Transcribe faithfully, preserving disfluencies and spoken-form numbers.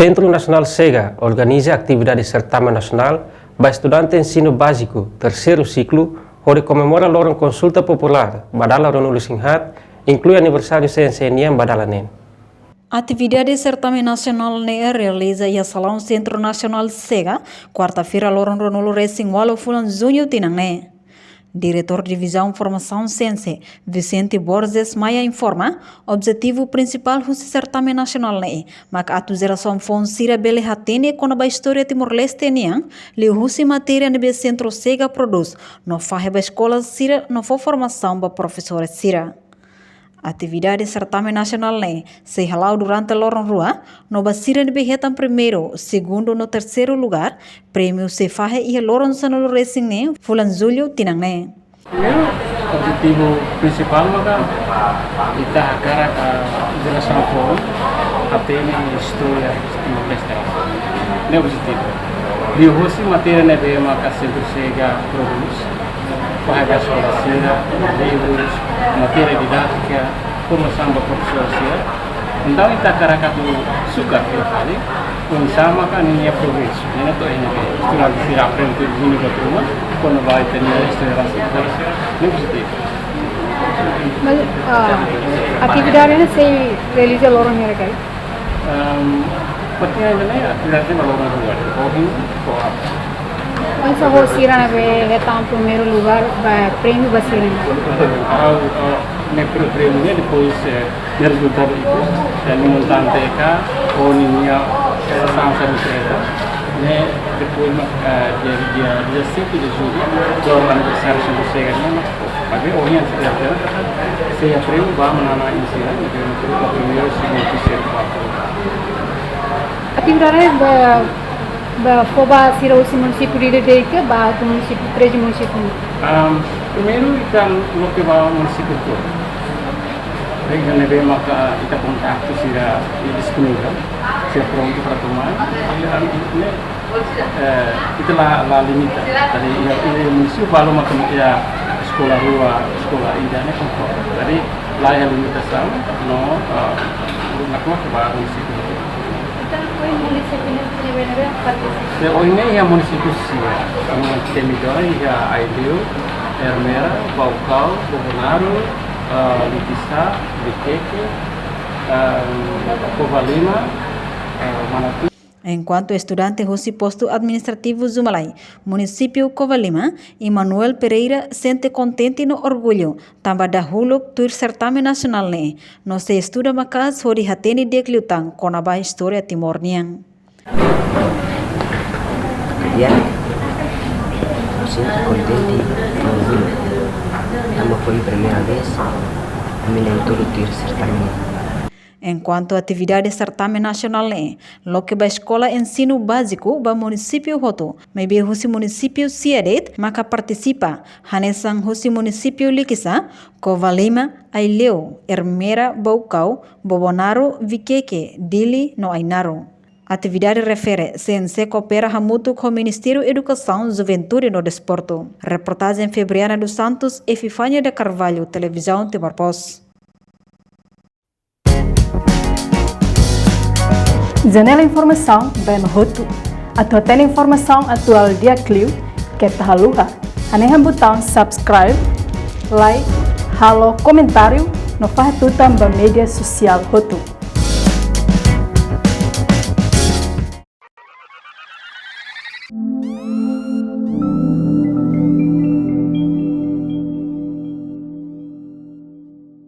Sentru Nasionál SEGA organiza atividade sertamen nasionál ba estudante ensinu báziku terseiru siklu, hodi komemora loron konsulta populár ba dala ruanulu-resin-haat, inklui aniversáriu C N C nian ba dala neen. Atividade sertamen nasionál ne'e realiza iha salaun Sentru Nasionál SEGA, kuarta-feira, loron ruanulu-resin-ualu fulan Juñu tinan ne'e. Diretór Divizaun Formasaun C N C, Vicente Borges Maia, informa, objetivu prinsipál husi sertamen nasionál ne'e maka atu jerasaun foun sira bele hatene kona-ba istória Timor-Leste nian, liuhusi matéria ne'ebé Sentru SEGA prodús no fahe ba eskola sira no fó formasaun ba profesór sira. Atividade sertamen nasionál ne'e sei hala'o durante loron rua, no ba sira ne'ebé hetan primeiru, segundu no terseiru lugár, prémiu sei fahe iha loron sanulu-resin-neen fulan Jullu tinan ne'e. Primeiru, objetivu prinsipál maka ita hakarak jerasaun foun hatene istória Timor-Leste. Ne'e objetivu. Liuhusi matéria ne'ebé maka Sentru SEGA prodús, fahe ba eskola sira, livrus, matéria didátika, formasaun ba profesór sira. Entaun, ita hakarak atu sukar fila fali, oinsá maka ninia progresu. Ne'e to'o iha ne'ebé estudante sira aprende tuir duni ba tuma, kona-ba ita-nia istória rasik. Ne'e objetivu. Mas, ah, atividade ne'e sei realiza loron hira ka lae? Ehm, berarti ainda ne'e atividade ba loron rua, ohin ho aban. Oinsá ho sira ne'ebé hetan primeiru lugár, ba prémiu ba sira? Ah, ah, ne'e pré-, prémiu ne'e depois, eh, ne'e rezultadu ikus, eh, ne'e montante ka, ho ninia, eh, sansa di kreda. Ne'e depois, eh, dia, dia dezassete de julho, loron aniversáriu Sentru SEGA ne'e, mas, tapi ohin antes de até, sei prémiu ba manán-na'in sira, ne'ebé primeiru, segundu, terseiru, kuartu. Atividade ba, ba fó ba sira husi munisípiu ida-idak ka ba atu munisípiu, treze munisípiu? Ahm, primeiru, ita loke ba munisípiu tomak. Ne'ebé maka ita kontaktu sira disponivel, sira prontu para toma. I, am, ne'e, eh, ita la, la limita. Jadi, iha, iha munisípiu balu maka iha eskola rua, eskola ida ne'e konforme. Jadi, la iha limitasaun, no, eh, na kua ke ba munisípiu. Entaun, ohin munisípiu ne'e, ne'ebé, ne'ebé partisipa? Ne'e, ohin ne'e iha munisípiu sia, ami temi dola iha Aileu, Ermera, Baucau, Bobonaro, eh, Likisá, Viqueque, eh, Covalima, eh, Manatuto. Enkuantu estudante husi Postu Administrativu Zumalai, Munisípiu Covalima, Emanuel Pereira sente kontente no orgullu, tanba dahuluk tuir sertamen nasionál ne'e, no sei estuda maka'as hodi hatene di'ak liután kona-ba istória Timor nian. Di'ak, sinto kontente no orgullu, tanba foin primeira vez ami na'in-tolu tuir sertamen. Enkuantu atividade sertamen nasionál ne'e loke ba eskola ensinu báziku ba munisípiu hotu, maibé husi munisípiu sia de'it maka partisipa, hanesan husi munisípiu Likisá, Covalima, Aileu, Ermera, Baucau, Bobonaro, Viqueque, Dili no Ainaro. Atividade refere C N C koopera hamutuk ho Ministériu Edukasaun, Juventude no Desportu. Reportajen Febriana dos Santos, Epifania de Carvalho, Televizaun Timor Post. Janela informasaun ba ema hotu. Atu hatene informasaun atuál di'ak liu, keta haluha hanehan butaun subscribe, like, halo komentáriu no fahe tutan ba média sosiál hotu.